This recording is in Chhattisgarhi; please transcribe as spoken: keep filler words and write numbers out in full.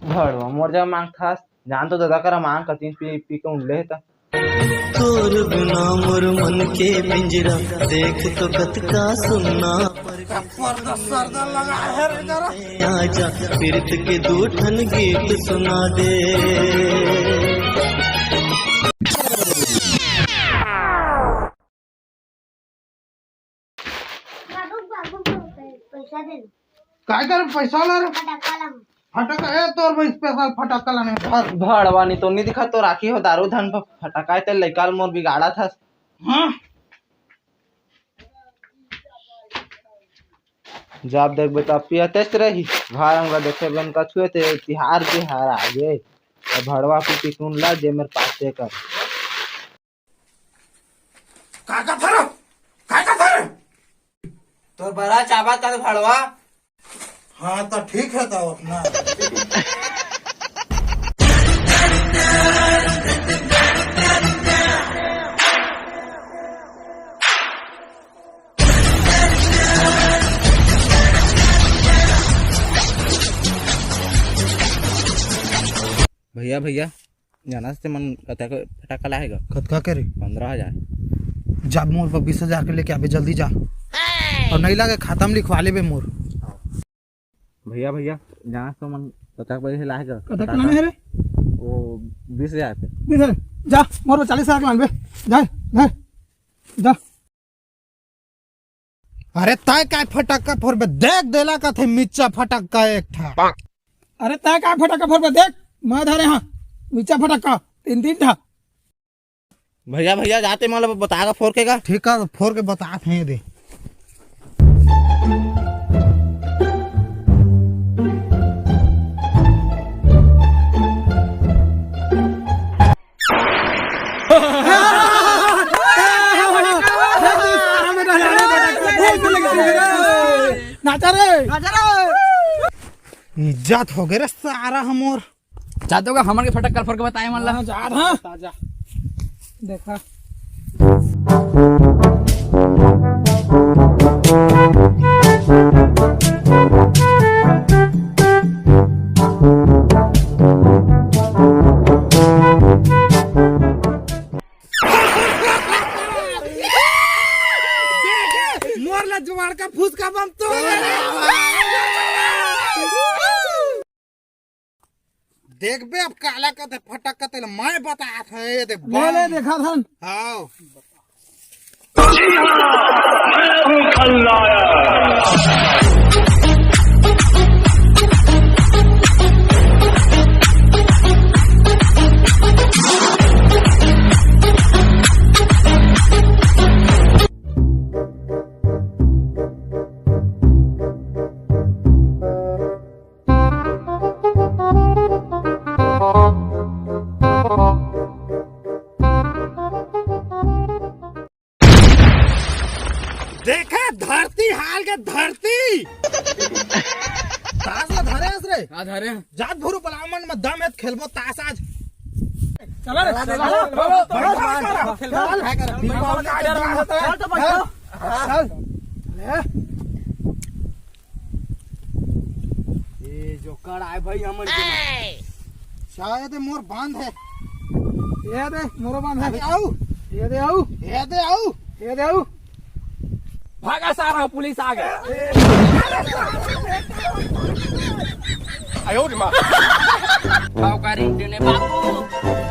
भड़वा मोर जगह मांगथस, जान तो ददा करा मांग कतिन पी पी के उनले हे त। तोर बिना मोर मन के पिंजरा, देख तो कतका सुन्ना। जबरदस्त सरदा लगा है रे जरा। आजा, पीरत के दू ठन गीत सुना दे। बाबू, बाबू, बाबू, पै-, पैसा दे ना। काय कर पैसा ला रे? फटाका ला। फटाका, ए, तोर भाई स्पेशल फटाका लाने धर। भड़वा नी तो नी दिखा, तो राखी हो दारू धन फ-, फटाका ते लइका ल मोर बिगाड़ा थस। हाँ? जब देखबे तब पियतेच रही। घर अंगला देखे बेन कछुए ते तिहार बिहार आगे। त भड़वा पी पी टून ला जे मेर पास ते कर। का का थर? का का थर? तोर बरा चाबा तन भड़वा। हाँ, तो ठीक है, तो अपना। भैया, भैया, जानस ते मन कतका फटाका लाए हे गा? कतका के रे? पंद्रह हजार। जा मोर बर बीस हजार के लेके आबे, जल्दी जा। अउ नहीं लागे, खाता म लिखवा लेबे मोर। भैया, भैया, जानस ते मन कतका पैसे लाए हे गा? कतका लाने हे रे? वो बीस हजार के। बीस हजार? जा, मोर बर चालीस हजार के लानबे। जा, जा, जा। अरे तय काय फटक्का फोड़बे, देख देला कथे मिच्चा फटक्का एक ठा। अरे तय काय फटक्का फोड़बे, देख मैं धरे हाँ मिच्चा फटक्का तीन तीन ठा। भैया, भैया, जाते मतलब बता का फोड़ के का? ठीक है, फोड़ के बतात हे दे। नाचा रे। इज्जत हो गए रे सारा हमर। जा तो का हमन के फटक्का फोड़ के बताए मन ला। हाँ, जा हाँ। जा, जा। देखा। मोर ला जुआड़ का फुसका बम तो। देखबे अब काला कथे फटक कथे, मैं बतात हे ये दे ले, ले, बम। देखा थन। हाँ। जी हाँ, मैं हूँ खलनायक। देखे धरती हाल के धरती। तास ला धरे हस रे। का धरे? जात भुरू बलामन में दम है, खेलबो तास आज। चला रे, चला, चला, चला, चला, चला, चला, चला, चला, चला, चला, चला, चला, चला, चल तो बैठो। चल, चल। ले। ये जो कड़ आए भाई हमन के। शायद मोर बांध है। ये दे, मोरो बांध है। अबे आऊ। ये दे आऊ। ये दे आऊ। ये दे आऊ। भागा सारा, पुलिस आ गया। आयो रे माँ। भावकारी देने बाबू।